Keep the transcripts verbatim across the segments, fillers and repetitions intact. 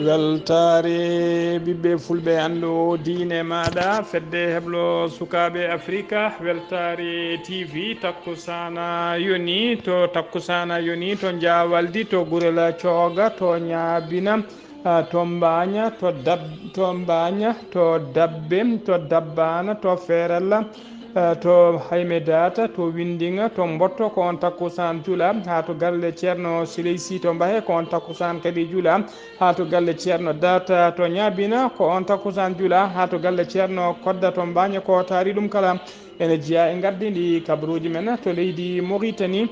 Weltaare ɓiɓɓe fulɓe, anndu diine maaɗa, fedde heblo sukaaɓe Afrika, Weltaare T V, takkusaana yoni, to takkusaana yoni, to Jaawaldi, to Gurel Cooga, to Ñaabina, ah, to Mbaaña, to Dab-, to Mbaaña, to Dabbe, to Dabbaana, to Feerella, eh, to Haymedata, to Windiŋa, to Mbotto, ko on takkusaan jula, haa to galle Ceerno Siley Sy to Mbahe, ko on takkusaan kadi jula, haa to galle Ceerno Data to Ñaabina, ko on takkusaan jula, haa to galle Ceerno Kodda to Mbaaña, ko taari ɗum kala ene jeyaa e ngardiindi kabaruuji men to leydi Moritani.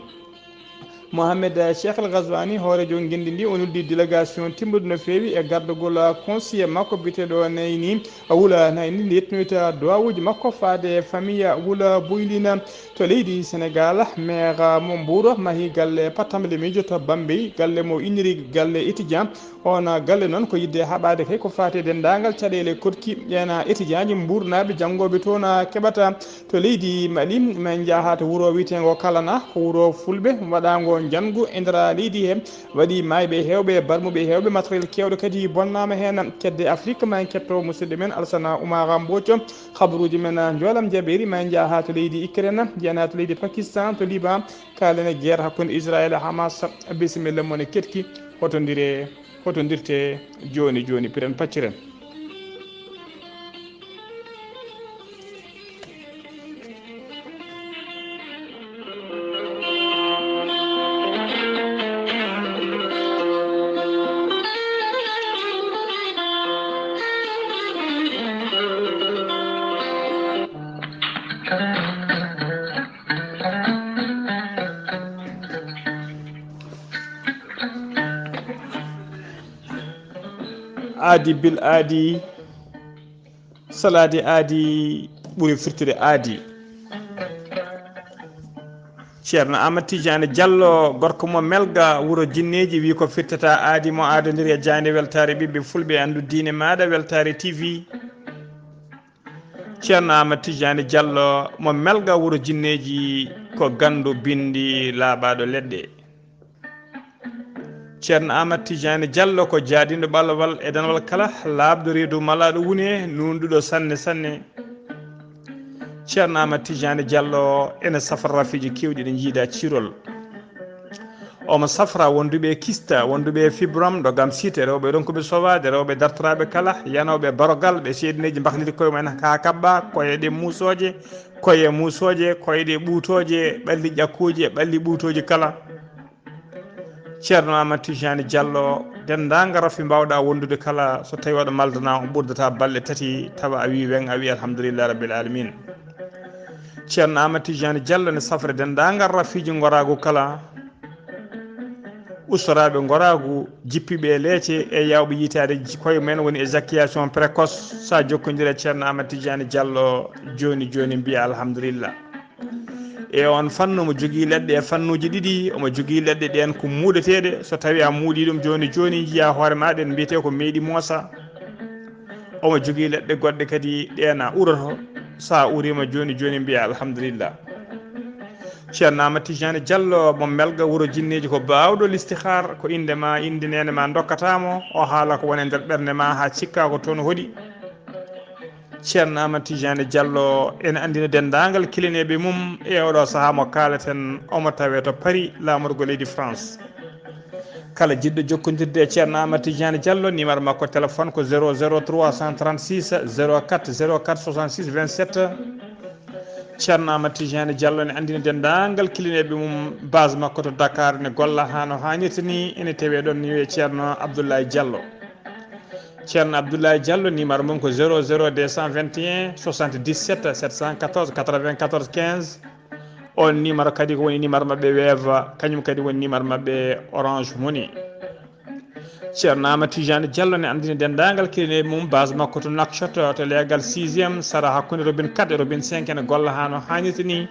Mohamed Cheikh El Ghazouani, hooreejo ngenndi ndi, o noddi délégation timmude no feewi e gardagol conseiller makko biyeteeɗo Nayni Wula Nayni, nde yettoyta duwawuuji makko faade famiya Wula Boylina to leydi Senegal. Maire mo Mbour mahi galle pattamle miijo to Bambey, galle mo inniri galle étudiant. On galle noon ko yiɗde haɓaade kay ko faati e denndaangal caɗeele koɗki ena étudiant ji mbuurnaaɓe janngooɓe toon keɓata to leydi Mali. Min njaha to wuro wiyeteengo Kalana, ko wuro fulɓe waɗaango njanngu e nder leydi he. Waɗi maayɓe heewɓe, barmuɓe heewɓe, matériel keewɗo kadi bonnaama heen. Kedde Afrik, ma en ketto musidɗo men Alsana Oumar Mbooco, habaruuji men njoolam jaɓeeri, ma en njaha to leydi Ukraine, njeyanaa to leydi Pakistan, to Liban, kaalen e guerre hakkunde Israël e Hamas. Bisimilla mon e keɗki, hoto ndire. Hoto ndirte jooni jooni, piren pacciren. Aadi bil aadi, salaade aadi ɓuri firtude aadi. Ceerno Aamadu Tijaani Jallo, gorko mo Melga, wuro Jinneeji, wi ko firtata aadi mo aadondiri e jaaynde weltaare ɓiɓɓe fulɓe, anndu diine maaɗa, Weltaare T V. Ceerno Aamadu Tijaani Jallo mo Melga, wuro Jinneeji, ko ganndu binndi laaɓaaɗo leɗɗe. Ceerno Aamadu Tijaani Jallo ko jaadiiɗo ɓalawal e danawal kala, laaɓɗo reedu malaaɗo wune, nuunɗuɗo sanne sanne. Ceerno Aamadu Tijaani Jallo ene safra rafiiji keewɗi ɗi njiida ciirol. Omo safra wonduɓe e kista, wonduɓe e fibrom, ɗo gam siite, rewɓe ronkuɓe sowaade, rewɓe dartoraaɓe kala, yanooɓe barogal, ɓe seedineeji mbahliti koye mumen haa kaɓɓa, koye ɗe muusooje, koye muusooje, koye ɗe ɓuutooje, ɓalli ƴakkuuji e ɓalli ɓuutooji kala. Ceerno Aamadu Tijaani Jallo, denndaangal rafi mbaawɗa wondude kala, so tawii waɗa maldana, on ɓurdata balɗe tati, tawa a wii weŋ, a wii alhamdulillahi rabbil aalamiin. Ceerno Aamadu Tijaani Jallo ne safra denndaangal rafiiji ngoraagu kala, ustoraaɓe ngoraagu, jippiiɓe e leece e yaawɓe yiytaade ji-, koye mumen woni éjaculation précoce. So a jokkondire e Ceerno Aamadu Tijaani Jallo, jooni jooni mbiya alhamdulillah. E oon fannu, omo jogii leɗɗe e fannuuji ɗiɗi. Omo jogii leɗɗe ɗeen ko muuɗeteeɗe. So tawii a muuɗii ɗum jooni jooni, njiyaa hoore ma ɗeen mbiyetee ko meeɗi moosa. Omo jogii leɗɗe goɗɗe kadi ɗeen a uroto. So a uriima jooni jooni, mbiyaa alhamdulillah. Ceerno Aamadu Tijaani Jallo mo Melga, wuro Jinneeji, ko baawɗo listihaar. Ko innde ma, innde neene ma ndokkata mo. O haala ko woni e nder ɓernde ma haa cikkaa ko toon hoɗi. Ceerno Aamadu Tijaani Jallo ene anndina denndaangal kilineeɓe mum e oɗo sahaa mo kaaleten, omo tawee to Paris, laamorgo leydi France. Kala jiɗɗo jokkondirde e Ceerno Aamadu Tijaani Jallo, numéro makko téléphone ko zéro zéro trois cent trente-six zéro quatre zéro quatre soixante-six vingt-sept. Ceerno Aamadu Tijaani Jallo ene anndina denndaangal kilineeɓe mum base makko to Dakar, ne golla haa no haanirta ni, ene tawee ɗoon, ne wiyee Ceerno Abdoulaye Jallo. Ceerno Abdoulaye Jallo, numéro mum ko zéro zéro deux cent vingt et un soixante-dix-sept sept cent quatorze quatre-vingt-quatorze quinze. On numéro kadi ko woni numéro maɓɓe Wave, kañum kadi woni numéro maɓɓe Orange Money. Ceerno Aamadu Tijaani Jallo ne anndina denndaangal kilineeɓe mum base makko to Nouakchott, to leegal sixième, sara hakkunde robinet quatre e robinet cinq, ene golla haa no haanirta ni.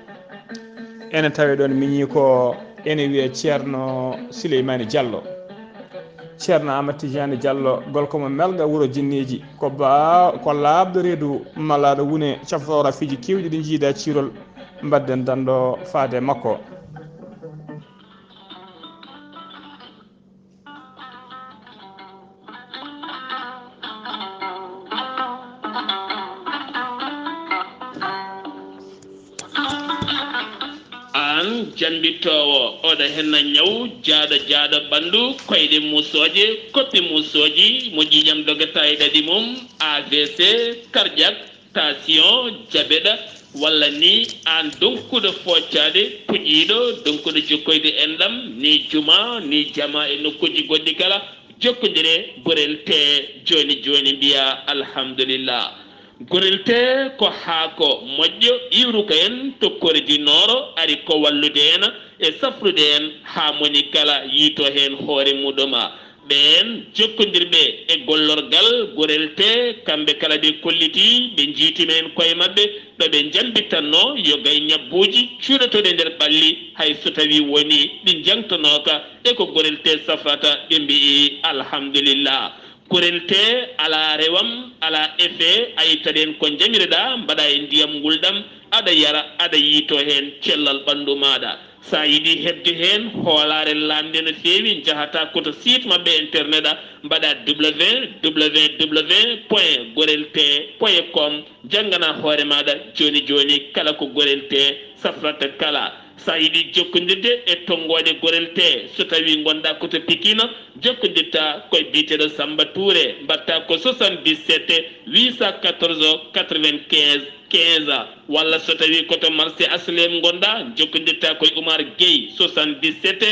Ene tawee ɗoon miñii ko ene wiyee Ceerno Sileymaani Jallo. Ceerno Aamadu Tijaani Jallo, gorko mo Melga, wuro Jinneeji, ko ba-, ko laaɓɗo reedu malaaɗo wune, cafroowo rafiiji keewɗi ɗi njiida ciirol. Mbaɗden danndo faade e makko. Jambitoowo oɗo henna ñaw jaaɗo jaaɗo ɓanndu, koyɗe muusooje, koppi muusooji, mo ƴiiƴam dogata e ɗaɗi mum, A V C, cardiaque, tension, jabeɗa, walla ni aan donkuɗo foocaade, puƴiiɗo, donkuɗo jokkoyde enɗam, ni juma, ni jama e nokkuuji goɗɗi kala, jokkondire gorel tee jooni jooni, mbiya alhamdulillah. Gorel tee ko haako moƴƴo iwruka en tokkoreji nooro, ari ko wallude en e safrude en haa moni kala yiito heen hoore muɗum. Ɓeen jokkondirɓe e gollorgal gorel tee, kamɓe kala ɓe kolliti, ɓe njiitima en koye maɓɓe, ɗo ɓe njambitanno yo gay ñabbuuji cuuɗotooɗi e nder ɓalli, hay so tawii woni ɗi njangtonooka e ko gorel tee safrata, ɓe mbi'i alhamdulillah. Gorel tee alaa rewam, alaa effet, a ittat heen ko njamireɗaa, mbaɗaa e ndiyam ngulɗam, aɗa yara, aɗa yiito heen cellal ɓanndu maaɗa. So a yiɗi heɓde heen hoolaare laamnde no feewi, njahataa ko to site maɓɓe internet a, mbaɗaa www point gorel tee point com, jannganaa hoore maaɗa jooni jooni kala ko gorel tee safrata kala. So a yiɗi jokkondirde e tonngooɗe gorel tee, so tawii ngonɗaa ko to Pikine, jokkondirtaa ko e biyeteeɗo Samba Touré, mbaɗtaa ko soixante-dix-sept huit cent quatorze quatre-vingt-quinze quinze, walla so tawii ko to marché H L M ngonɗaa, jokkondirtaa ko e Oumar Gueye, soixante-dix-sept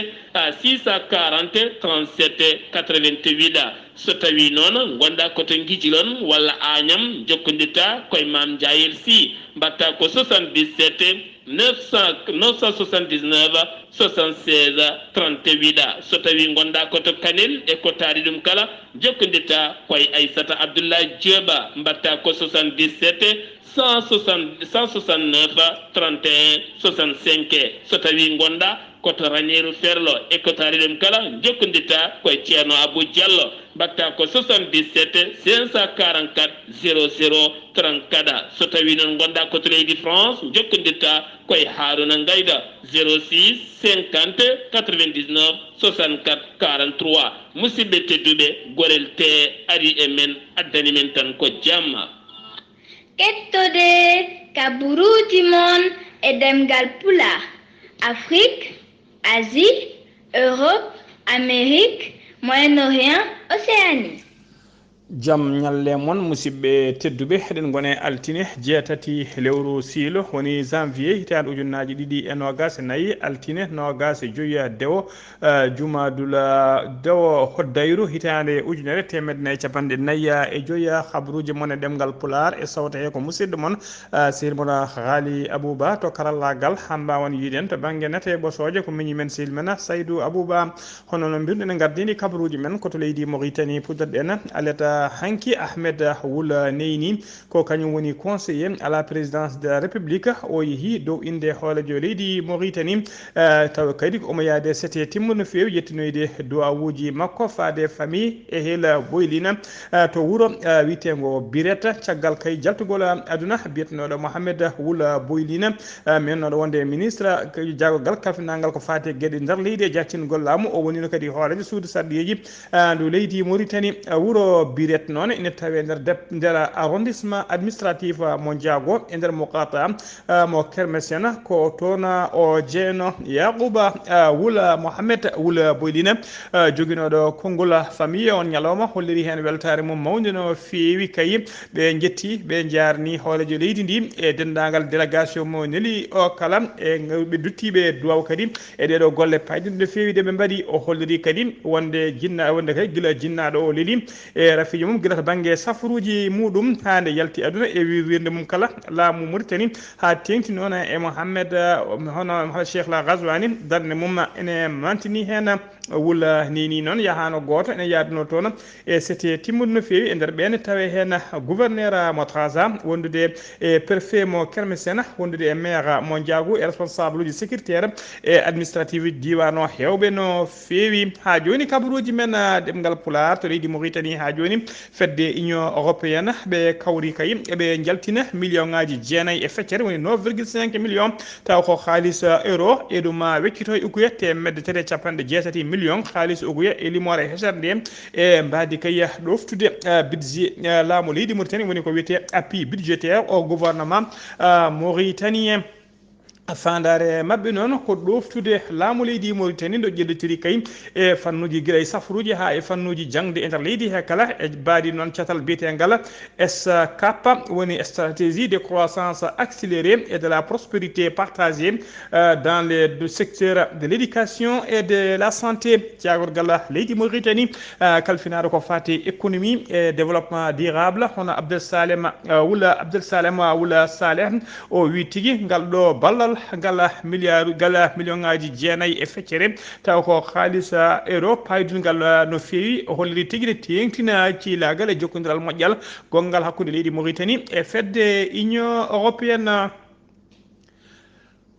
six cent quarante trente-sept quatre-vingt-huit. So tawii noon ngonɗaa ko to Ngijilon walla Añam, jokkondirtaa ko e Maam Njaayel Sy, mbaɗtaa ko soixante-dix-sept neuf cent, neuf cent soixante-dix-neuf soixante-seize trente-huit. So tawii ngonɗaa ko to Kanel e ko taari ɗum kala, jokkondirtaa ko e Aissata Abdoulaye Diop, mbaɗtaa ko soixante-dix-sept cent soixante, cent soixante-neuf trente et un soixante-cinq. So tawii ngonɗaa ko to Raneeru Ferlo e ko taari ɗum kala, jokkondirtaa ko e Ceerno Abou Diallo, mbaɗtaa ko soixante-dix-sept cinq cent quarante-quatre zéro zéro trente-quatre. So tawii noon ngonɗaa ko to leydi France, jokkondirtaa ko e Haaruna Ngayda, zéro six cinquante quatre-vingt-dix-neuf soixante-quatre quarante-trois. Musidɓe tedduɓe, gorel tee ari e men, addani men tan ko jamma. Kettode kaburuuji mon e ɗemngal Pulaar, Afrik, Asie, Europe, Amérique, Moyen-Orient, Océanie. Jam ñalle mon, musidɓe tedduɓe. Eɗen ngone altine jeetati lewru siilo, woni janvier, hitaande ujunnaaji ɗiɗi e noogaas e nayi, altine noogaas e joyi dewo, eh, jumaadula dewo hoddayru, hitaande ujunere teemedde nayi capanɗe nayi e joyi. Habruuji mon e ɗemngal Pulaar e sawta he ko musidɗo mon, eh, sehil mon Haali Abuba to karallaagal, hannde on yiiɗen to bannge nate ɓosooje ko miñi men sehil men Saydu Abuba. Hono no mbirɗen e gardini kabaruuji men ko to leydi Mauritanie, puɗɗorɗen aleta hanki. Ahmed Wul Neyni ko kañum woni conseiller à la présidence de la République. O yehi dow innde hooreejo leydi Mauritanie, eh, tawa kadi ko omo yaade sete timmuɗo no feewi yettinoyde duwawuuji makko faade famille e Hela Boylina, eh, to wuro, eh, wiyeteengo Bireta. Caggal kay jaltugol aduna, biyetenooɗo Mohamed Wul Boylina, eh, mennooɗo wonde ministre jaagorgal kalfinangal ko faati e geɗe nder leydi e jaatingol laamu. O wonino kadi hooreejo suudu sarɗiyeeji, eh, ndu leydi Mauritanie. Eh, wuro Biret noon ina tawe nder dep-, nder arrondissement administratif mo Ndiago e nder muqata, eh, mo Kermesena. Ko toon o jeyno Yaquba, eh, Wula Mohamed Wula Boylina, eh, joginooɗo konngol famille. On ñalawma holliri heen weltaare mum mawnde no feewi kay. Ɓe njetti, ɓe njaarni hooreejo leydi ndi e denndaangal délégation mo neli o kala, e ɓe duttiiɓe duwaw kadi e ɗeɗo golle payɗinɗe no feewi ɗe ɓe mbaɗi. O holliri kadi wonde jinna-, wonde kay gila jinnaaɗo o leli e rafiiji mum, gila to bannge safaruuji muɗum haa nde yalti aduna e wirwirnde mum kala laamu Mauritanie, haa teeŋti noon e Mohamed, hono Mohamed Cheikh La Ghazouani, darnde mum ene mantini heen. Wula ni, ni noon yahaano gooto, ene yaaduno toon e sete timmude no feewi. E nder ɓeen tawe heen gouverneur mo Trarza, wondude e préfet mo Kermesena, wondude e maire mo Ndiago, e responsable uji sécuritaire e administratif uji diiwaan o heewɓe no feewi. Haa jooni kabaruuji men, ah, ɗemngal Pulaar to leydi Mauritanie haa jooni, fedde Union Européenne, ɓe kawri kay, eɓe njaltina million ŋaaji jeenayi e feccere, woni neuf virgule cinq million, taw ko haalis, eh, euro, e ɗum, ah, weccito e ukuya teemedde tati e capanɗe jeetati million haalis ukuya e limoore hesere nde, e mbaadi kay ɗoftude, eh, budget, eh, laamu leydi Mauritanie, woni ko wiyetee appui budgétaire au gouvernement, ah, mauritanien. Faandaare maɓɓe noon ko ɗooftude laamu leydi Mauritanie no ƴellitiri kay e fannuuji gila e safruuji haa e fannuuji jaŋde e nder leydi he kala e mbaadi noon catal biyetengal S K P, woni stratégie de croissance accélérée et de la prospérité partagée, euh, dans les secteurs de l'éducation et de la santé. Caagorgal leydi Mauritanie, euh, kalfinaaɗo ko faati économie et développement durable, hono Abdel Salem, euh, Wula Abdel Salem Wula Saleh, o wi tigi ngal ɗo ballal ngal milliard, ngal million ŋaaji jeenayi e feccere, taw ko kaalis, ah, euro paydungal, ah, no feewi, o holliri tigi ne teeŋtina ciilaagal e jokkondiral moƴƴal gonngal hakkunde leydi Mauritanie e fedde Union Européenne.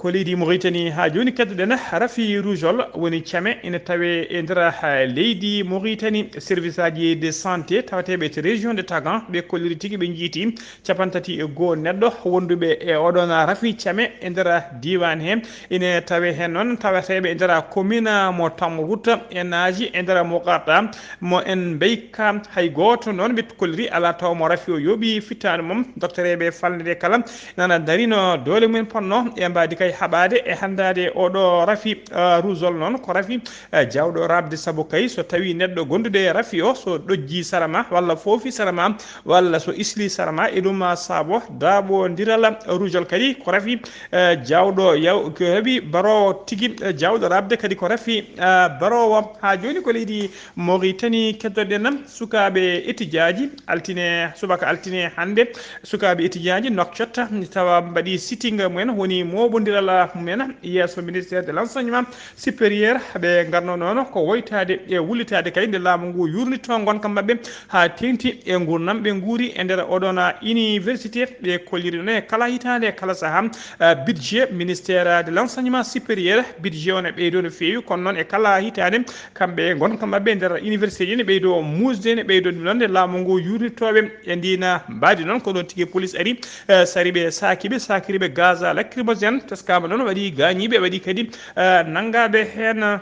Ko leydi Mauritanie haa jooni keddoɗen, rafi rougeole woni came ina tawe e nder, ah, leydi Mauritanie. Service aji de santé tawateeɓe to région de Tagan ɓe kolliri tigi ɓe njiiti capanɗe tati e goo neɗɗo wonduɓe e oɗon rafi came e nder diiwaan he. Ine tawe heen noon taweteeɓe e nder commune mo Tamrut, en naaji e nder Muqata, mo en mbeyka hay gooto noon ɓe kolliri alaa taw mo rafi o yooɓi fittaandu mum. Doktoreeɓe falnde nde kala nana darino doole mum ponno e mbaadi kay haɓaade e hanndaade oɗo rafi, eh, rougeole noon ko rafi, eh, jawɗo raɓde sabu kay so tawi neɗɗo gondude e rafi o so ɗojji sara ma walla foofi sara ma walla so isli sara ma e ɗum saabo daaɓondiral rougeole kadi ko rafi, eh, jawɗo yaw ko heɓi barowo tigi, eh, jawɗo raɓde kadi ko rafi, eh, barowo haa jooni ko leydi Mauritanie keddoɗen sukaaɓe étudiaji altine subaka altine hannde sukaaɓe étudiaji Nouakchott tawa mbaɗi sitting mumen woni moɓondiral mumen yeeso ministère de l'enseignement supérieur ɓe ngarno noon ko woytaade e wullitaade kay nde laamu ngu yurnitto ngonka maɓɓe haa teŋti e ngurnam ɓe nguuri e nder oɗon université ɓe kolliri noon e kala hitaande e kala saha, eh, budget ministère de l'enseignement supérieur budget o ne ɓeydo no feewi kono noon e kala hitaande kamɓe ngonka maɓɓe e nder université ji ne ɓeydo muusde ne ɓeydo ɗum noon nde laamu ngu yurnittooɓe e ndina mbaadi noon ko ɗon tigi police ari, eh, sariɓe saakiɓe sakiriɓe gaz lacrymogène teskama noon waɗi gañiiɓe waɗi kadi, eh, nanngaɓe heen.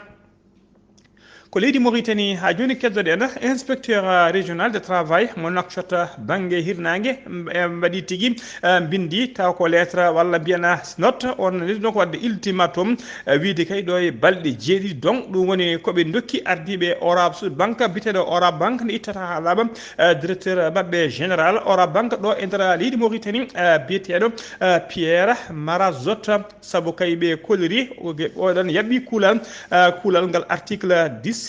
Ko leydi Mauritanie haa jooni keddoɗen inspecteur régional de travail mo Nouakchott bannge hirnaange, m-, e mbaɗi tigi, eh, mbindi taw ko lettre walla mbiyana note on nde ɗum ko waɗde ultimatum, eh, wiide kay ɗo e balɗe jeeɗiɗi donc ɗum woni ko ɓe ndokki ardiiɓe Orab Sud Banque biyeteeɗo Orab Banque nde ittata haa laaɓa, eh, directeur maɓɓe général Orab Banque ɗo e nder leydi Mauritanie, eh, biyeteeɗo, eh, Pierre Marazot. Sabu kay ɓe koliri oɗon yaɓɓi kuulal, ah, kuulal ngal article dix-sept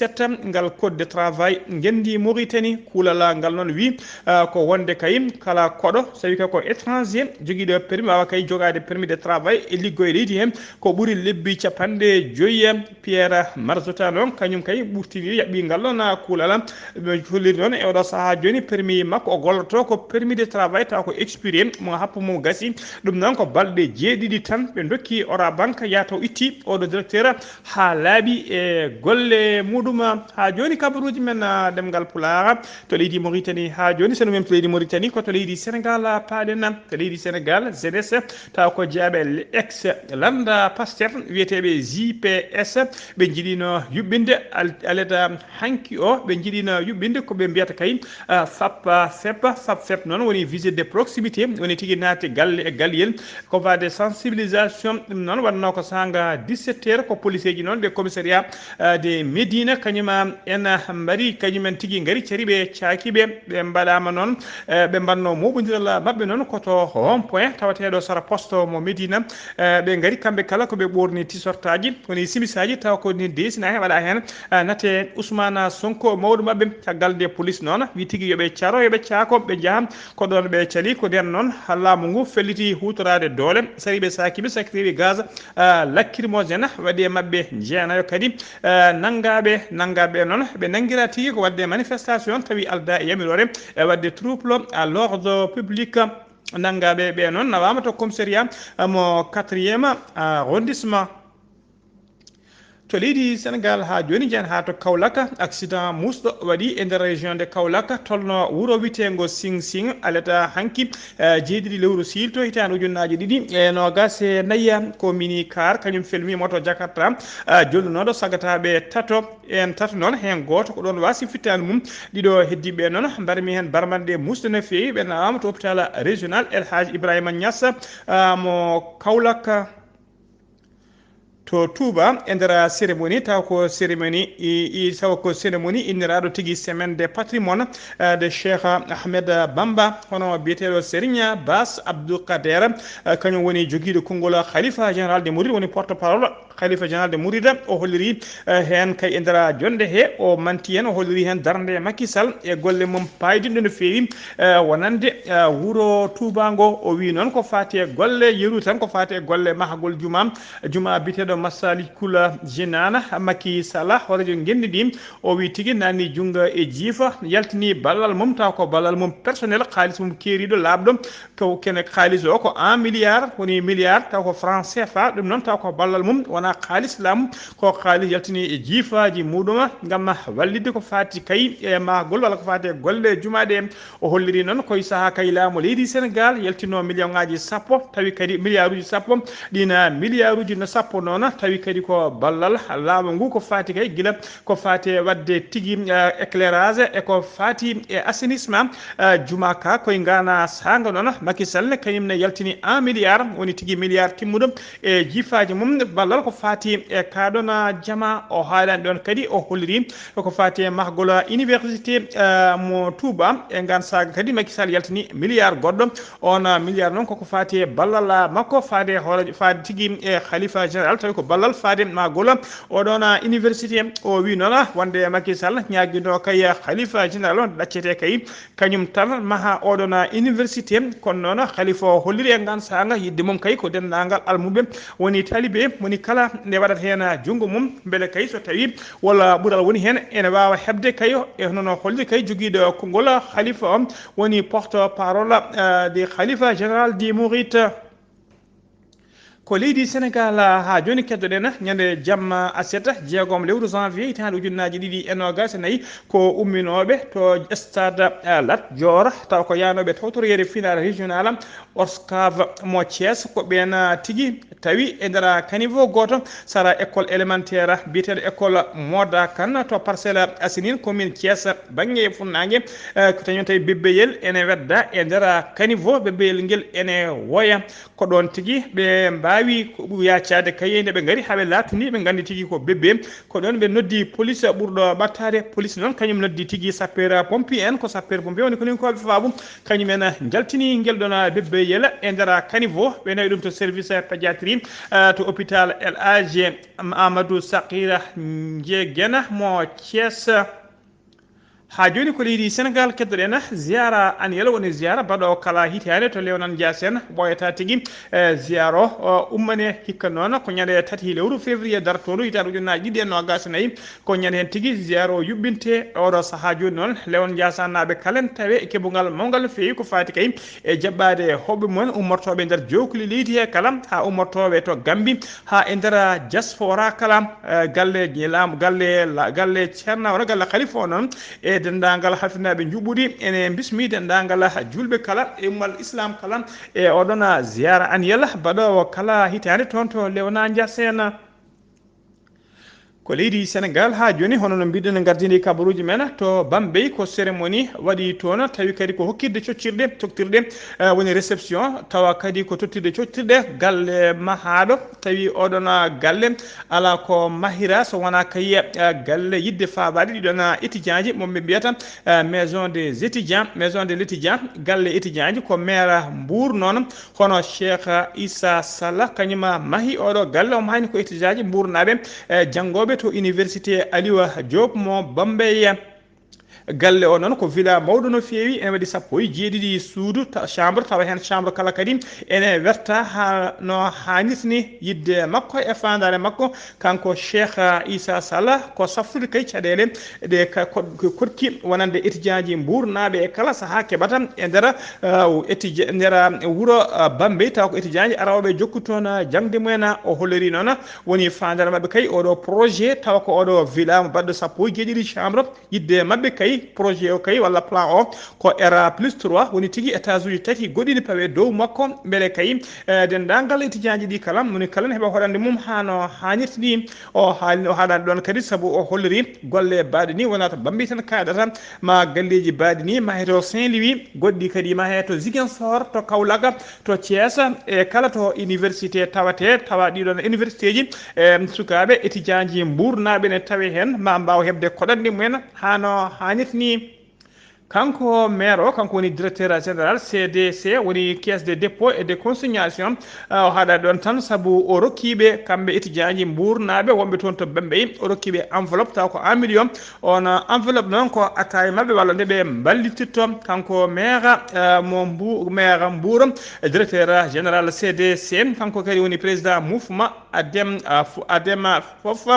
ngal code de travail ngenndi Mauritanie. Kuulal ngal noon wi, ah, ko wonde kay kala koɗo so tawi kay ko étranger jogiiɗo permis wawa kay jogaade permis de travail e liggo e leydi he ko ɓuri lebbi capanɗe joyi. Pierre Marzota noon kañum kay ɓurtini yaɓɓi ngal noon kuulal. Ɓe holliri noon e oɗo sahaa jooni permis makko o golloto ko permis de travail taw ko expiré mo happu mum gasi. Ɗum noon ko balɗe jeeɗiɗi tan ɓe ndokki Orabank yahata o itti oɗo directeur haa laaɓi e golle muɗum. Haa jooni kabaruuji men, ah, ɗemngal Pulaar to leydi Mauritanie. Haa jooni so no mem to leydi Mauritanie ko to leydi Sénégal, ah, paaɗen to leydi Sénégal jeunesse taw ko jeyaɓe ex lannda Pastef wiyeteeɓe J P S ɓe njiɗino yuɓɓinde al-, aleda hanki o ɓe njiɗino yuɓɓinde ko ɓe mbiyata kay, ah, fap, ah, fep. Fap fep noon woni visite de proximité woni tigi naati galle e galle ko fade sensibilisation. Ɗum noon waɗno ko sanga dix-sept heures ko policeeji noon ɓe commissariat, ah, de Médina kañum en mbaɗi kañum en tigi ngari cariɓe caakiɓe ɓe mbaɗama noon, eh, ɓe mbanno moɓodiral maɓɓe noon ko to rond point tawateɗo sara poste mo Médina. Eh, ɓe ngari kamɓe kala ko ɓe ɓorni tisortaji woni simisaji taw ko ni desina he waɗa hen, eh, nate Ousmane Sonko mawɗo maɓɓe. Caggal nde police noon wi tigi yoɓe caro yoɓe caako ɓe jaaha ko ɗon ɓe cali ko nden noon laamu ngu felliti hutorade doole sariɓe sakiɓe sakriɓe gaz, eh, lacrymogène waɗi e maɓɓe jeenayo kadi, eh, nanngaɓe nanngaɓe noon ɓe nanngira tigi ko waɗde manifestation tawi alda e yamiroore e waɗde trouble à l'ordre public. Nanngaɓe ɓe noon nawama to commissariat mo quatrième arrondissement. To leydi Sénégal haa jooni njahen haa to Kaolack, accident muusɗo waɗi e nder région de Kaolack tolno wuro witeengo Sing Sing aleta hanki, eh, jeeɗiɗi lewru siilto hitaande ujunnaaji ɗiɗi e noogas e nayi. Ko mini car kañum felmi moto Jakarta, eh, jollunoɗo sagataɓe tato. En tato noon, heen gooto ko ɗoon waasi fittaandu mum. Ɗiɗo heddiiɓe noon, mbarmi heen barmanɗe muusde no feewi, ɓe nawama to hôpital régional El Hadj Ibrahima Niass, ah, mo Kaolack. to Touba e nder cérémonie, taw ko cérémonie i- i- taw ko cérémonie inniraaɗo tigi semaine de patrimoine, eh, de Cheikh Ahmed Bamba, hono biyeteeɗo Serigne Bass Abdou Kader, eh, kañum woni jogiiɗo konngol khalifa général de Mouride, woni porte parole khalifa général de Mouride. O holliri, eh, heen kay e nder jonde he, o manti heen, o holliri heen darnde Macky Sall e golle mum paydinɗe no feewi, eh, wonande, eh, wuro Touba ngo. O wi noon ko faati e golle yeru tan, ko faati e golle mahagol juma, juma biteɗo Masalikul Jinana. Macky Sall, hoorejo ngenndi ndi, o wi tigi nanni junngo e jiifa, yaltini ballal mum, taw ko ballal mum personnel, kaalis mum keeriiɗo, laaɓɗo, ko kene kaalis o ko un milliard, woni milliard, taw ko franc C F A, ɗum noon taw ko ballal mum, wona kaalis laamu, ko kaalis yaltini e jiifaaji muɗum ngam wallitde ko faati kay e mahgol walla ko faati e golle juma ɗe. O holliri noon koye sahaa kay laamu leydi Sénégal yaltino million ngaji sappo, tawi kadi milliarduji sappo, ɗin milliarduji no sappo noon, tawi kadi ko ballal laamu ngu ko faati kay gila ko faati e waɗde tigi, eh, éclairage e ko faati e assainissement, eh, juma ka koye ngana saanga noon. Macky Sall ne kañum ne yaltini un milliard, woni tigi milliard timmuɗo e jiifaaji mum, ballal ko faati e kaɗon jama. O haalani ɗon kadi, o holliri ko faati e mahgol université, eh, mo Touba. E ngan saanga kadi Macky Sall yaltini milliard goɗɗo. On, eh, milliard noon koko faati e ballal, eh, makko faade hoore, faade tigi e khalifa général, tawi ko ballal faade mahgol oɗon, eh, université. O wi noon, eh, wonde Macky Sall ñaagino kay khalifa général on ɗaccete kay kañum tan maha oɗon université. Kono noon khalifa o holliri e ngan saanga yidde mum kay ko denndaangal almuɓe, woni taalibe, woni kala nde waɗata heen junngo mum, mbele kay so tawi walla ɓural woni heen, ene waawa heɓde kay e hono no holliri kay jogiiɗo konngol khalifa o, woni porte parole, eh, de khalifa général di Mouride. Ko leydi Sénégal, ah, haa jooni keddoɗen ñande jamma aset, jeegom lewru janvier hitaande ujunnaaji ɗiɗi e noogaas e nayi, ko umminooɓe to stade, ah, Lat Dior, taw ko yaanooɓe tawtoreede final régional ORCAV mo Thiès. Ko ɓeen, ah, tigi tawi e nder caniveau gooto sara école élémentaire biyeteeɗo école Moda Kane to Parcelles Assainies, commune Thiès, bannge funnaange, eh, ko tawi noon tawi bebbeyel ene wedda e nder caniveau, bebbeyel ngel ene woya. Ko ɗoon tigi ɓe mbaawi ko ɓuri yaacaade kay nde ɓe ngari haa ɓe laaɓtini, ɓe nganndi tigi ko bébé. Ko ɗoon ɓe noddi police ɓurɗo ɓattaade. Police noon kañum noddi tigi sapeur pompier en, ko sapeur pompier woni ko linkooɓe faabu. Kañum en njaltini ngel ɗoon bébé yela e nder caniveau. Ɓe nawi ɗum to service pédiatrie, eh, to hôpital El Hadji Amadou Sakira Ndiégène mo Thiès. Haa jooni ko leydi Sénégal keddoɗen, ziyaara annuel woni ziyaara baɗo kala hitaande to Léona Niassène. Ɓooyata tigi, eh, ziyaara o, o ummane hikka noon ko ñande tati lewru février dartoondu hitaande ujunnaaji ɗiɗi e noogaas e nayi. Ko ñande heen tigi ziyaara o yuɓɓinte. Oɗo sahaa jooni noon Léona Niassène naaɓe kala en tawe e keɓungal mawngal no feewi ko faati kay e jaɓɓaade hoɓɓe mumen ummortooɓe nder jookli leydi he kala, haa ummortooɓe to Gambie, haa e nder diaspora kala, eh, galle laamu, galle la-, galle ceerno, wona galle khalifa o noon, e denndaangal halfinaaɓe njuɓɓudi, ene mbismi denndaangal juulɓe kala, e ummal islam kala, e oɗon ziyaara annuel baɗoowo kala hitaande toon to Léona Niassène. Ko leydi Sénégal haa jooni, hono no mbiɗen gardini kabaruuji men to Bambey, ko cérémonie waɗi toon, tawi kadi ko hokkirde coktirɗe, coktirɗe, eh, woni réception, tawa kadi ko tottirde coktirɗe galle mahaaɗo, tawi oɗon galle alaa ko mahira so wonaa kay, eh, galle yiɗde faabaade ɗiɗon étudiant ji, mo ɓe mbiyata, eh, maison des étudiants, maison de l'étudiant, galle étudiant ji. Ko maire Mbour noon, hono Cheikh Issa Sall, kañum mahi oɗo galle, omo hayni ko étudiant ji Mbour naaɓe, eh, janngooɓe to université Aliou Diop mo Bambey. Galle o noon ko villa mawɗo no feewi, ene waɗi sappo e jeeɗiɗi suudu, ta-, chambre, tawa heen chambre kala kadi ene werta haa no haanirta ni. Yidde makko e faandaare makko, kanko Cheikh Issa Sall, ko safrude kay caɗeele ɗe ka-, ko-, ko koɗki wonande étudiant ji Mbour naaɓe e kala sahaa keɓata e nder, uh, étudia-, nder, uh, wuro, uh, Bambey, tawa ko étudiant ji arooɓe jokku toon, uh, jaŋde mumen. O holliri noon woni faandaare maɓɓe kay oɗo projet, tawa ko oɗo villa mo baɗɗo sappo e jeeɗiɗi chambre, yidde maɓɓe kay Projet o kay walla plan o ko era plus trois, woni tigi étage uji tati goɗɗini pawe dow makko, mbele kay, eh, denndaangal étudiant ji ɗi kala, moni kala ne heɓa hoɗande mum hano haañirta ni. O haali, o haalani ɗon kadi sabu o holliri golle baaɗe ni wonata Bambey tan kaɗata, ma galleji baaɗe ni ma heto Saint-Louis, goɗɗi kadi ma heto Ziguinchor, to Kaolack, to Thiès, e kala to université tawate, tawa ɗiɗon université ji, e sukaaɓe étudiant ji mbuurnaaɓe ne tawe heen, ma mbaaw heɓde koɗanɗe mumen hano haañirta ni. Kanko maire o, kanko woni directeur général C D C, woni caisse de dépôt et de consignation. Ah, o haɗa ɗon tan sabu o rokkiiɓe kamɓe étudiant ji mbuurnaaɓe wonɓe toon to Bambey, o rokkiiɓe enveloppe taw ko un million. On enveloppe noon ko attaye maɓɓe walla nde ɓe mballititto. Kanko maire, ah, mo Mbu-, maire Mbour, directeur général C D C, kanko kadi woni président mouvement Adem, ah, fu-, Adema fof,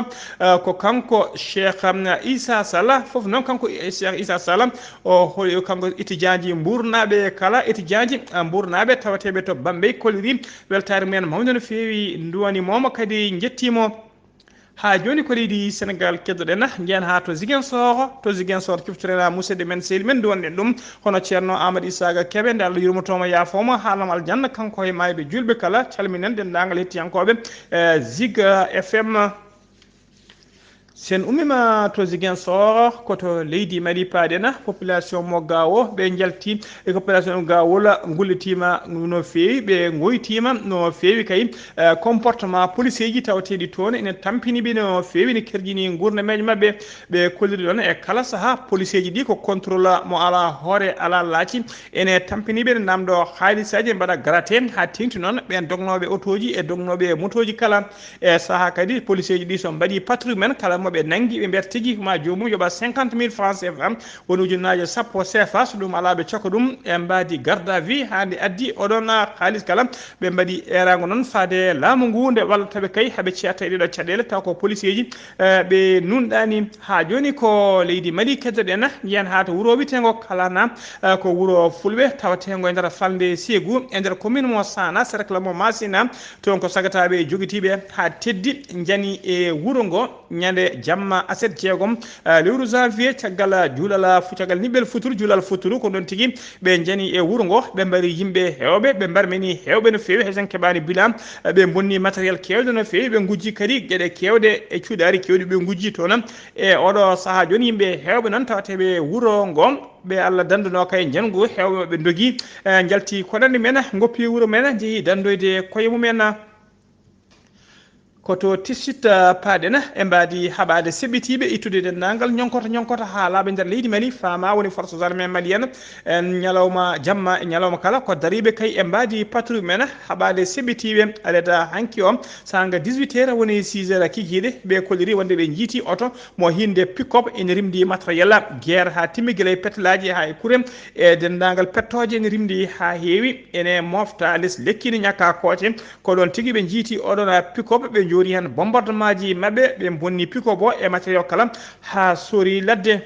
ah, ko kanko Cheikh, ah, Issa Sall, fof noon kanko, eh, Cheikh Issa Sall, o holi kanko étudiant ji mbuurnaaɓe kala, étudiant ji, ah, mbuurnaaɓe tawateeɓe to Bambey kolliri weltaare mumen mawnde no feewi, nduwani momo kadi njettimo. Haa jooni ko leydi Senegal keddoɗen, njeyen haa to Ziguinchor, to Ziguinchor ciftorena musidɗo men sehil men nduwanɗen ɗum, hono Ceerno Amadou Isaaga Kebe, nde Allah yurmotooma yaafooma, haalanam aljanna, kanko e maayɓe juulɓe kala, calminen denndaangal hettiyankooɓe, eh, Zig F M. Sen ummima to Ziguinchor, ko to leydi Mali paaɗen, population mo Gao, ɓe njalti e population Gao la ngullitiima no feewi, ɓe ngoytiima no feewi kay, eh, comportement police ji tawateeɗi toon ene tampini ɓe no feewi, ne kerjini nguurnameeje maɓɓe. Ɓe kolliri ɗon e kala saha police ji ɗi ko contrôle mo ala hoore, ala laaci, ene tampini ɓe, ne namdo haalisaaji, mbaɗa gratte haa teŋti noon ɓen dognooɓe otooji e dognooɓe motooji kala. E saha kadi police ji ɗi so mbaɗi patrouille men, kala mo ɓe nanngi ɓe mbiyata tigi ma joomum yoɓa cinquante mille francs C F A, woni ujunnaaje sappo C F A, so ɗum alaa ɓe cokka ɗum e mbaadi garde à vue haa nde addi oɗon haalis kala. Ɓe mbaɗi eeraango noon faade laamu ngu nde wallata ɓe kay haɓe ceerta e ɗeɗo caɗeele taw ko police ji, eh, ɓe nunɗaani. Haa jooni ko leydi Mali keddoɗen, njiyen haa to wuro wiyeteengo Kalana, eh, ko wuro fulɓe tawateengo e nder falnde Ségou, e nder commune mo Saana, cercle mo Masina. Toon ko sagataaɓe jogitiiɓe haa teddi njani e wuro ngo ñande jamma aset jeegom, eh, lewru janvier, caggal juulal fu-, caggal niɓɓel futuru, juulal futuru, ko ɗon tigi ɓe njani e wuro ngo, ɓe mbari yimɓe heewɓe, ɓe mbarmini heewɓe no feewi, hay so en keɓaani bilan, eh, ɓe mbonni matériel keewɗo no feewi, ɓe ngujji kadi geɗe keewɗe e cuuɗaari keewɗi ɓe ngujji toon. E oɗo sahaa jooni yimɓe heewɓe noon tawateeɓe wuro ngo, ɓe Allah danndunoo kay njangu, heewɓe maɓɓe ndogi, eh, njalti koɗanɗe men, ngoppi wuro men, njehi danndoyde koye mumen. Ko to Tisitta paaɗen e mbaadi haɓaade seɓɓitiiɓe ittude denndaangal ñonkota ñonkota haa laaɓa nder leydi Mali, fama woni force armée malienne, en ñalawma jamma e ñalawma kala ko dariiɓe kay e mbaadi patrouille men haɓaade seɓɓitiiɓe aleda hanki o, saanga dix-huit heures woni six heures kikiiɗe, ɓe kolliri wonde ɓe njiiti oto mo hiinde pick-up ene rimdi matériel guerre haa timmi gila e petlaaji haa e kure e denndaangal pettooje ene rimdi haa heewi, ene mofta les lekki ne ñakka kooce. Ko ɗon tigi ɓe njiiti oɗon pick-up, ɓe njoori heen bombardement ji maɓɓe, ɓe bonni pick-up o e matériel kala haa sori ladde.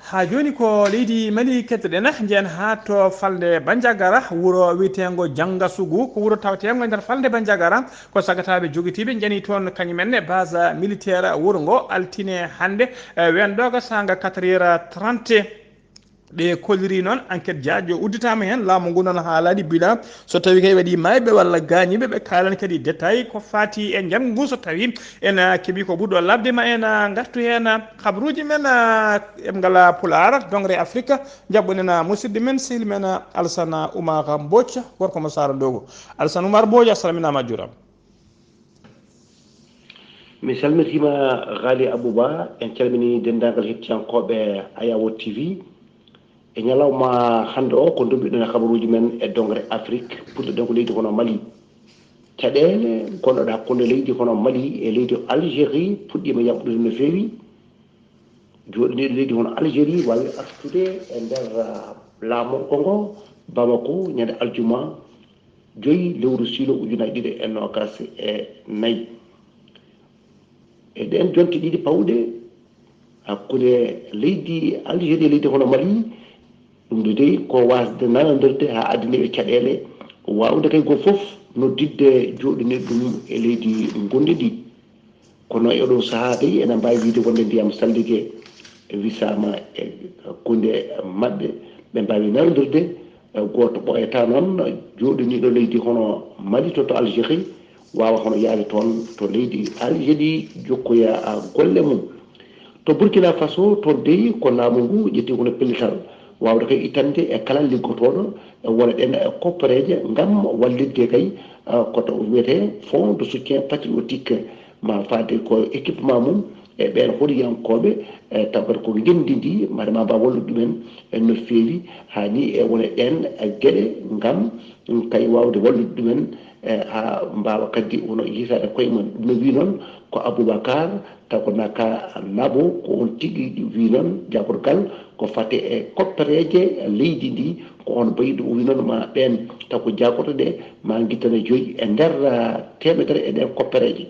Haa jooni ko leydi Mali kettoɗen, njeyen haa to falnde Bandiagara, wuro wiyeteengo Jangasugu, ko wuro tawteengo e nder falnde Bandiagara, ko sagataaɓe jogitiiɓe njani toon kañumen ne base militaire wuro ngo altine hannde, eh, weenɗooga saanga quatre heures trente. Ɓe kolliri noon enquête jaaƴo udditaama heen, laamu ngu noon haalaani bilan, so tawii kay waɗii maayɓe walla gaañiiɓe, ɓe kaalani kadi détail ko faati e njanngu ngu, so tawii en keɓii ko ɓurɗo labde ma en ngartu heen. Habruuji men, en ngala Pulaar, dongre Afrique, njaɓɓuɗen musidɗo men, sehil men Alsana Oumar Mbodj, gorko mo Saara Doogo. Alsana Oumar Mbodj, a salminaama, a juuraama. Mi salmitiima Ghali Abouba, en calminii denndaangal hettiyankooɓe Ayawo T V. E ñalawma hannde o, ko ndummbiɗen e habaruuji men e dongre Afrik, puɗɗoɗen ko leydi hono Mali. Caɗeele gonɗe hakkunde leydi hono Mali e leydi Algérie puɗɗiima yamɗude no feewi. Jooɗiniiɗo leydi hono Algérie waawi artude e nder, ah, laamorgo ngo Bamako ñande aljuma joyi lewru siilo ujunaaji ɗiɗi e noogaas e nayi. E ɗeen jonte ɗiɗi pawɗe hakkunde leydi Algérie e leydi hono Mali, ɗum ɗo dey ko waasde nanondirde haa addaniiɓe caɗeele waawde kay gooto fof nodditde jooɗinirɗe mum e leydi gonɗi ndi. Kono e oɗo sahaa dey ene mbaawi wiyde wonde ndiyam sallige wisaama e hakkunde maɓɓe, ɓe mbaawi nanondirde. Gooto ɓooyataa noon jooɗaniiɗo leydi hono Mali to, to Algérie, waawa hono yahde toon to leydi Algérie, jokkoya golle mum. To Burkina Faso, toon dey ko laamu ngu ƴetti hono pellital waawde kay ittande e kala liggotooɗo e wona ɗeen e koppereeje ngam wallitde kay, ah, ko to wiyetee Fonds de soutien patriotique, ma faade ko équipement mum e ɓeen hoɗiyankooɓe, e tawat ko ngenndi ndi, mbaɗa ma mbaawa wallude ɗumen e no feewi, haa ni e wona ɗeen e geɗe ngam kay waawde wallude ɗumen, e haa mbaawa kadi wono yiitaade koye mum. Ɗum no wii noon ko Aboubacar, taw ko naka Nabo, ko on tigi wii noon jaagorgal ko fate e koppereeje leydi ndi, ko on bayi ɗum o wii noon ma ɓeen taw ko jaagorɗe ɗe ma ngittane joyi e nder, ah, teemedere e ɗeen koppereeje.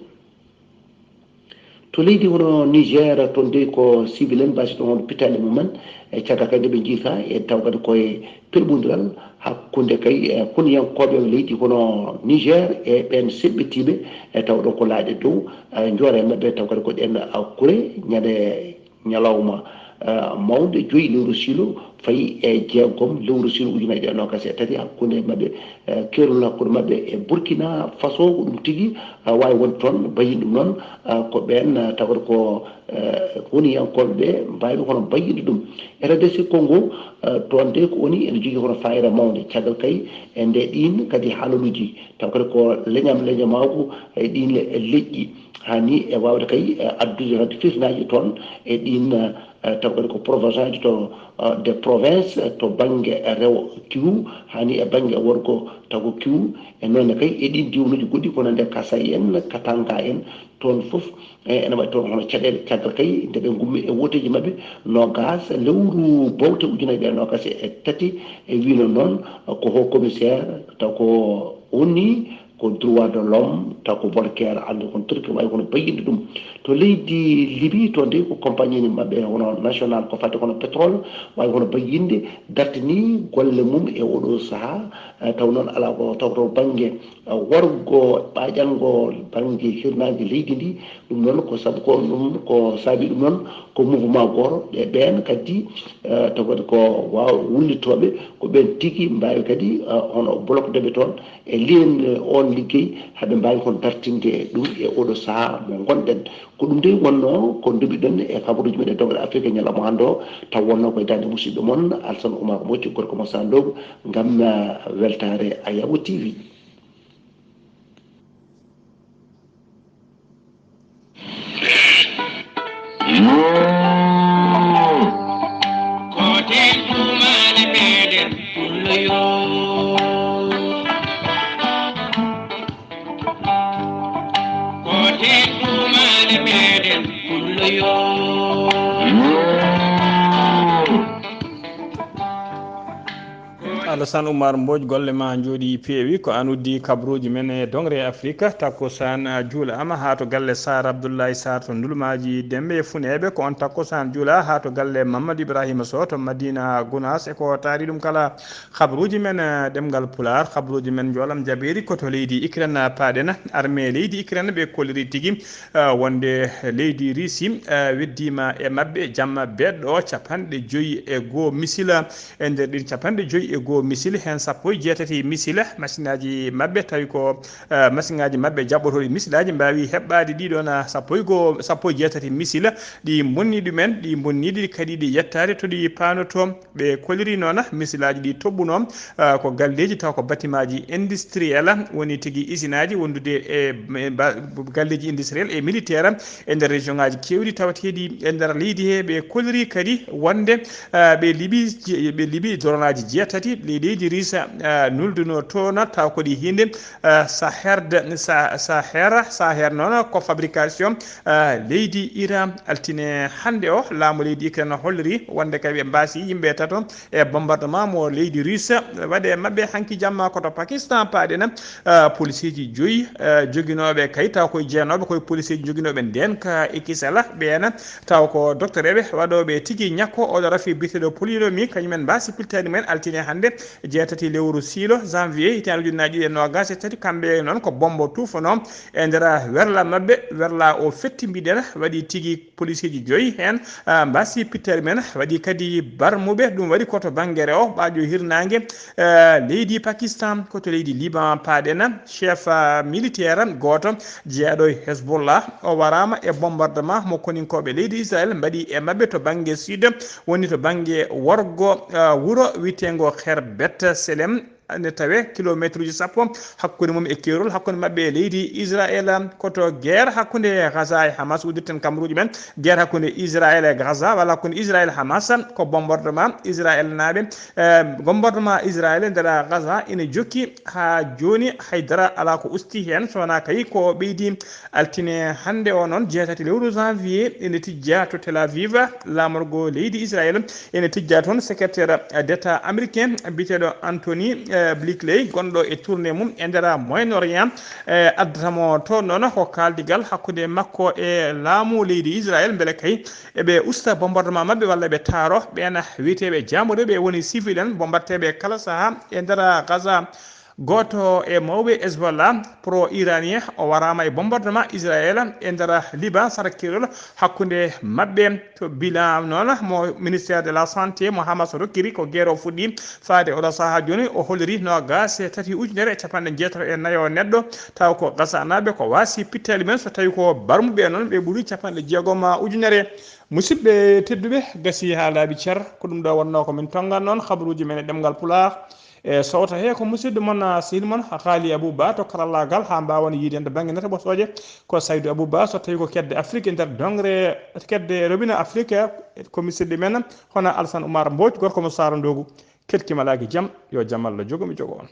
To leydi hono Niger, toon dey ko civil en mbasi ɗon hono pitaali mumen, e caggal kadi ɓe njiita e taw kadi koye perɓondiral hakkunde kay e huniyankooɓe leydi hono Niger e ɓeen seɓɓitiiɓe, e taw ɗon ko laaɗe dow, e njoore maɓɓe taw kadi ko ɗeen, a, kure ñande ñalawma, eh, mawnde joyi lewru siilo fayi e jeegom lewru siilo ujunaaji ɗiɗi e noogaas e tati hakkunde maɓɓe, eh, keerol hakkunde maɓɓe e Burkina Faso, ko ɗum tigi, eh, waawi wonde toon, bayi ɗum noon, eh, ko ɓeen, eh, tawata ko, eh, huniyankooɓe ɓe mbaawi kono bayyinde ɗum. R D C Congo, eh, toon de ko woni ene jogii hono faayida mawnde, caggal kay e nde ɗiin kadi haalaluuji, taw kadi ko leñam leñamaagu e ɗiin le-, leƴƴi, haa ni e waawde kay, eh, addude kadi firnaaji toon e ɗiin, eh, eh, taw kadi ko province aji to, eh, de province, eh, to bannge rewo Kivu, haa ni e bannge worgo taw ko Kivu, e noon ne kay e ɗiin diiwanuuji goɗɗi ko nande Kasai en, Katanga en, toon fof, eh, ene waɗi toon hono caɗeele caggal kay nde ɓe ngummi e wooteeji maɓɓe noogaas lewru bowte ujunaaji ɗiɗi e noogaas e tati, e wiyno noon ko haut commissaire taw ko O N U, ko droit de l'homme, taw ko Volker, anndi kon Turki, waawi kono bayyinde ɗum. To leydi Libi, toon dey ko compagnie ni maɓɓe hono national, ko fate kono pétrole, waawi kono bayyinde, dartini golle mum e oɗo sahaa, eh, taw noon alaa ko tawto bannge, eh, wargo ɓaaƴango bannge hirnaange leydi ndi. Ɗum noon ko sabu ko ɗum ko saabi ɗum noon ko mouvement gooto. Ɓe ɓeen kadi, eh, taw kadi ko waaw wullitooɓe, ko ɓeen tigi mbaawi kadi, eh, hono bloc de béton e leen, eh, oon liggey, haɓe mbaawi kon dartinde ɗum e oɗo sahaa mo ngonɗen. Ko ɗum dey wonnoo ko nduɓiɗen e kabaruuji men e dongre Afrique ñalawma hannde o, taw wonnoo koye daande musidɗo mon Alsan Oumar Mbodj, gorko mo Sandogo, ngam, eh, weltaare Ayabo T V. Alassane Oumar Mbodj, golle ma njooɗi peewi. Ko an uddi kabaruuji men e dongre Afrique. Takkusaan juulaama haa to galle Sar Abdoulaye Sar to Ndulmaaji Dembe e Funeeɓe. Ko on takkusaan juula haa to galle Mamadou Ibrahima Sow to Madina Gounass. E ko taari ɗum kala kabaruuji men, eh, ɗemngal Pulaar, kabaruuji men njoolam jabeeri ko to leydi Ukraine paaɗen. Armée leydi Ukraine ɓe kolliri tigi, eh, wonde leydi Russie, eh, weddiima e maɓɓe jamma beɗɗo capanɗe joyi e goo misila. E nder ɗin capanɗe joyi e goo misil, heen sappo e jeetati misil, masiŋaaji maɓɓe tawi ko, eh, masiŋaaji maɓɓe jaɓɓotooɗi misilaaji mbaawi heɓɓaade ɗiɗon, ah, sappo e goo, sappo e jeetati misil, ɗi mbonni ɗumen, ɗi mbonniiɗi kadi ɗi yettaade to ɗi paanotoo. Ɓe koliri noon misilaaji ɗi toɓɓunoo, ah, ko galleeji taw ko batimaaji industriel, woni tigi isinaaji wondude e, e ba-, galleeji industriel e militaire, e nder région ŋaaji keewɗi tawateeɗi e nder leydi he. Ɓe koliri kadi wonde, ah, ɓe liɓi je-, ɓe liɓi dronaaji jeetati ley leydi Russe, ah, nulduno toon taw ko ɗi hinde, ah, Saherd-, Sa-, Saher, Saher noon ko fabrication, ah, leydi Iran. Altine hannde o, laamu leydi Ukraine holliri wonde kay ɓe mbaasi yimɓe tato e bombardement mo leydi Russe waɗe maɓɓe hanki jamma ko to Pakistan paaɗen. Ah, poliseeji joyi, ah, joginooɓe kay taw koye jeenooɓe koye poliseeji joginooɓe ndeen ka Ikisala ɓeen, taw ko docteur eɓe waɗooɓe tigi ñakko oɗo rafi biyeteeɗo poliyomi, kañumen mbaasi piltaani mumen altine hannde. Jeetati lewru siilo, janvier, hitaande ujunnaji ɗiɗi e noogas e tati, kamɓe noon ko bombo tuufanoo e nder werla maɓɓe. Werla o fetti, mbiɗen, waɗi tigi policeeji joyi heen, ah, mbasi pittere men, waɗi kadi barmuɓe. Ɗum waɗi ko to bannge rewo ɓaajo hirnaange, ah, leydi Pakistan, ko to leydi Liban paaɗen. Chef, ah, militaire gooto jeyaɗo e Hezbollah, o waraama e bombardement mo koninkooɓe leydi Israël mbaɗi e maɓɓe to bannge sud, woni to bannge worgo, ah, wuro wiyeteengo Kher Bet Selem, ne tawe kilometre uji sappo hakkunde mum e keerol, hakkunde maɓɓe e leydi Israël. Ko to guerre hakkunde Gaza e Hamas uddirten kamruuji men. Guerre hakkunde Israël e Gaza, walla hakkunde Israël Hamas, ko bombardement Israël naaɓe. Eh, bombardement Israël e nder Gaza ina jokki haa jooni, haydara alaa ko usti heen, so wonaa kay ko ɓeydi. Altine hannde o noon, jeetati lewru janvier, ene tijja to Tel Aviv, laamorgo leydi Israël ene tijja toon. Secrétaire d'État américain biyeteeɗo Anthony, eh, Blinken, gonɗo e tournée mum e nder Moyen-Orient, eh, addata mo toon noon ko kaaldigal hakkunde makko e laamu leydi Israël, mbele kay eɓe usta bombardement maɓɓe walla ɓe taaro ɓeen wiyeteeɓe jaambureeɓe, woni civil en bombardeeɓe kala sahaa e nder Gaza. Gooto e mawɓe Hezbollah pro-iranien, o waraama e bombardement Israël e nder Liban, sara keerol hakkunde maɓɓe. To bilan noon mo ministère de la santé mo Hamas rokkiri, ko guerre o fuɗɗi faade oɗo sahaa jooni, o holliri noogas e tati ujunere e capanɗe jeetato e nayo neɗɗo, taw ko Gaza naaɓe ko waasi pittali men, so tawi ko barmuɓe noon ɓe ɓuri capanɗe jeegom ujunere. Musidɓe tedduɓe, gasi haa laaɓi cer, ko ɗum ɗo wonnoo ko min tonngan noon habaruuji men e ɗemngal Pulaar. E sowta he ko musidɗo mon, ah, sehil mon, Haali Abou Ba to karallaagal, haa mbaawen yiide nder bannge nete ɓosooje, ko Saydou Abou Ba, so tawi ko kedde Afrique e nder dongre kedde robinet Afrique, ko musidɗo men hono Alassane Oumar Mbodj, gorko mo Saara Ndogu. Keɗki malaaki jam, yo jam Allah jogo mi jogo on.